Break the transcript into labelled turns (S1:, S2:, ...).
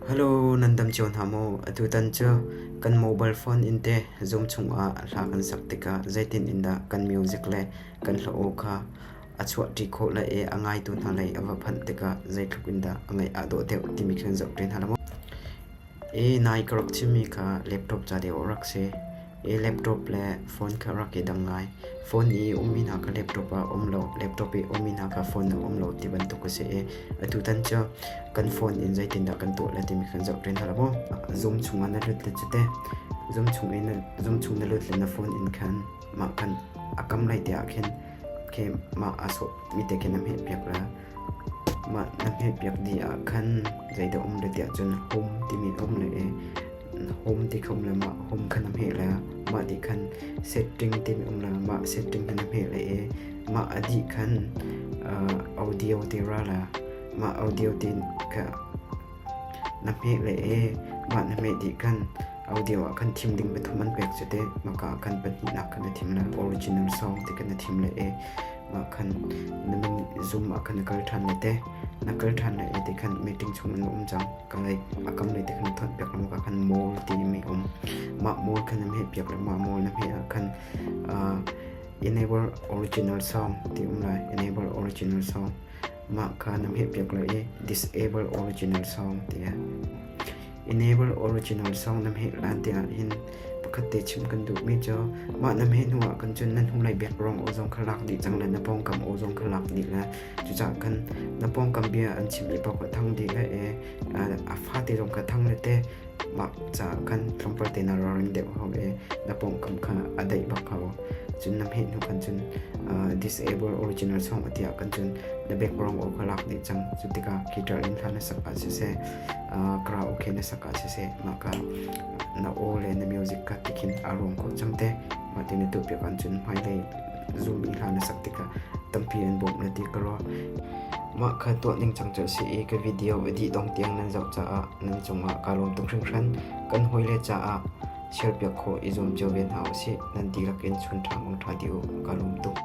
S1: Hello, nan dam cio hna maw? Atutan cu kan mobile phone in te Zoom chungah hla kan sak tikah zeitin in dah kan music le kan hla aw kha a chuahṭi khawh lai i a ngaitu hna lei a va phanh tikah zeitluk in dah a ngaih aa dawh deuh timi khi kan zoh ṭi hna la maw? I nai ka rak chimmi kha laptop ca deuh a rak si. I laptop le phone kha rak i dang ngai. Phone i ummi hna kha laptop ah um lo, laptop i ummi hna kha phone ah um lo ti bantuk a si i atutan cu kan phone in zeitindah kan tuah lai timi kan zoh ṭi hna la maw? Zoom chungah na lut le cu te. Zoom chung i na Zoom chung na lut le na phone in khan mah khan a kam lai te ah khin khi mah aa sawh mi te khi na hmeh piak la. Mah na hmehpiak dih ah khan zeidah um le tiah cun home timi a um le i home ti kha um le mah home kha na hmeh le mah ti khan setting timi um le mah setting kha na hmeh le i mah a dih khan uh, audio ti ra la mah audio ti kha na hmeh le i mah na hmeh dih khan audio ah khan thim ding pathum an pek cu te maka ah khan pahnihnak kha na thim le original song ti kha na thim le i mah khan na min Zoom ah khan na kal ṭhan le te na kal ṭhan le ti khan meeting chung in um cang ka like a kam le ti khan thawt piak le maka khan mall ti mi um mah mall khan na hmeh piak le mah mall na hmeh ah khan uh, enable original song ti um lai enable original song mah kha na hmeh piak le i disable original song ti Enable original song na hmeh lan te ah hin pakhat te chim kan duhmi cu mah na hmeh hnu ah kan cun nan hnulei background aw zong kha lak dih cang le na pawngkam aw zong kha lak dih le cucaah khan na pawngkam bia an chim i paoh kha thang dih le e a fate zong kha thang le te mah caah khan tlawmpal te na ralring deuh hau i na pawngkam kha a daih bak hau. Cun na hmeh hnu khan cun disable original song a ti ah khan cun na background aw kha lak dih cang. Cu tikah guitar in hla na sak ah siseh karaoke na sak ah siseh mah ka na aw le na music kha tikhin aa ruang khawh cang te. Mah ti na tuah piak ahcun hmailei Zoom i hla na sak tikah tampi an bawmh na ti ka ruah. Mah kha tuah ning cang cu a si i ka video a dih dong tiang nan zoh caah nan cungah kaa lawm tuk hringhran. Kan hawile caah share piak khawh i zuam cio ve hna usih. Nan dihlak in chun ṭha mang ṭha dih u. Kaa lawm tuk.